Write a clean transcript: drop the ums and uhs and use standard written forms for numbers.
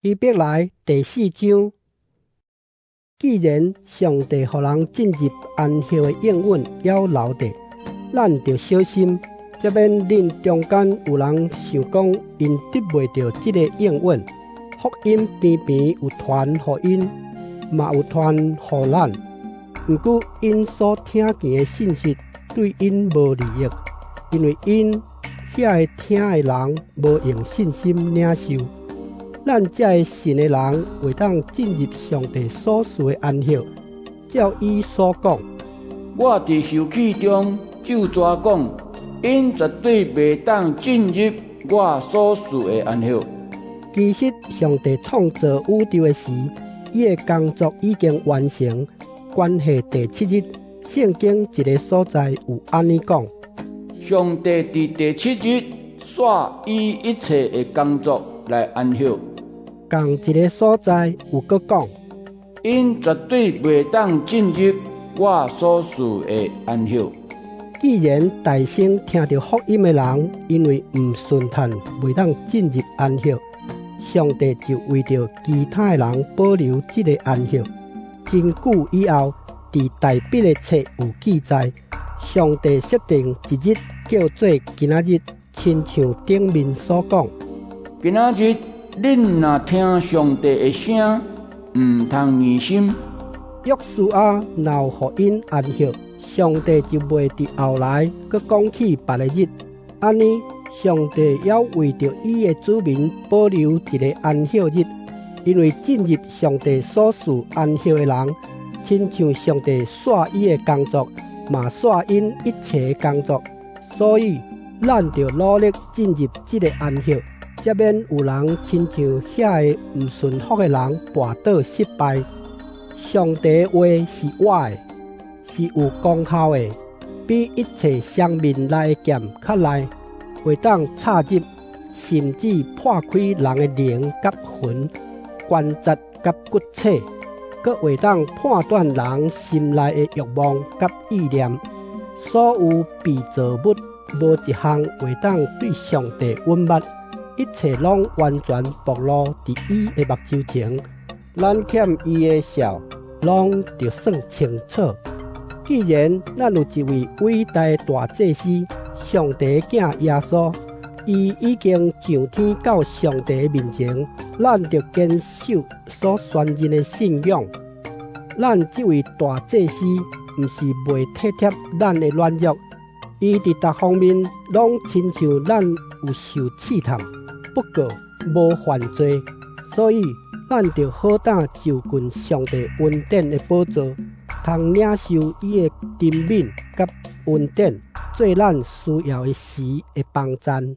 希伯來第四章，既然上帝予人進入安息的應允猶留著，咱著小心，才免恁中間有人想講𪜶得袂著這個應允。福音平平有傳予𪜶，嘛有傳予咱。毋過𪜶所聽見的信息對𪜶無利益，因為𪜶遐个聽的人無用信心領受。咱這个信的人會當進入上帝所賜的安息，照伊所講：我佇受氣中咒詛講，𪜶絕對袂當進入我所賜的安息。其實上帝創造宇宙的時，伊的工作已經完成。關係第七日，聖經一个所在有按呢講：上帝佇第七日煞伊一切的工作來安息。仝一个所在有閣講：𪜶絕對袂當進入我所賜的安息。既然代先聽著福音的人，因為毋順趁，袂當進入安息，上帝就為著其他的人保留這个安息。真久以後，佇大衛的冊有記載，上帝設定一日叫做今仔日，親像頂面所講：今仔日恁若聽上帝的聲，毋通硬心。約書亞若有予𪜶安息，上帝就袂佇後來閣講起別个日。按呢，上帝猶為著伊的子民保留一个安息日，因為進入上帝所賜安息的人，親像上帝煞伊的工作，嘛煞𪜶一切的工作，所以咱著努力進入這个安息，才免有人親像遐個毋順服的人跋倒失敗。上帝的話是活的，是有功效的，比一切雙面利的劍較利，會當插入，甚至破開人的靈佮魂、關節佮骨刺，閣會當判斷人心內的慾望佮意念。所有被造物無一項會當對上帝隱瞞，一切攏完全暴露佇伊的目睭前。咱欠伊的數，攏著算清楚。既然咱有一位偉大的大祭司，上帝的囝耶穌，伊已經上天到上帝的面前，咱著堅守所宣認的信仰。咱這位大祭司，毋是袂體貼咱的軟弱，伊佇逐方面攏親像咱有受試探，不過無犯罪，所以咱著好膽就近上帝恩典的寶座，通領受伊的憐憫佮恩典，做咱需要的時的幫贊。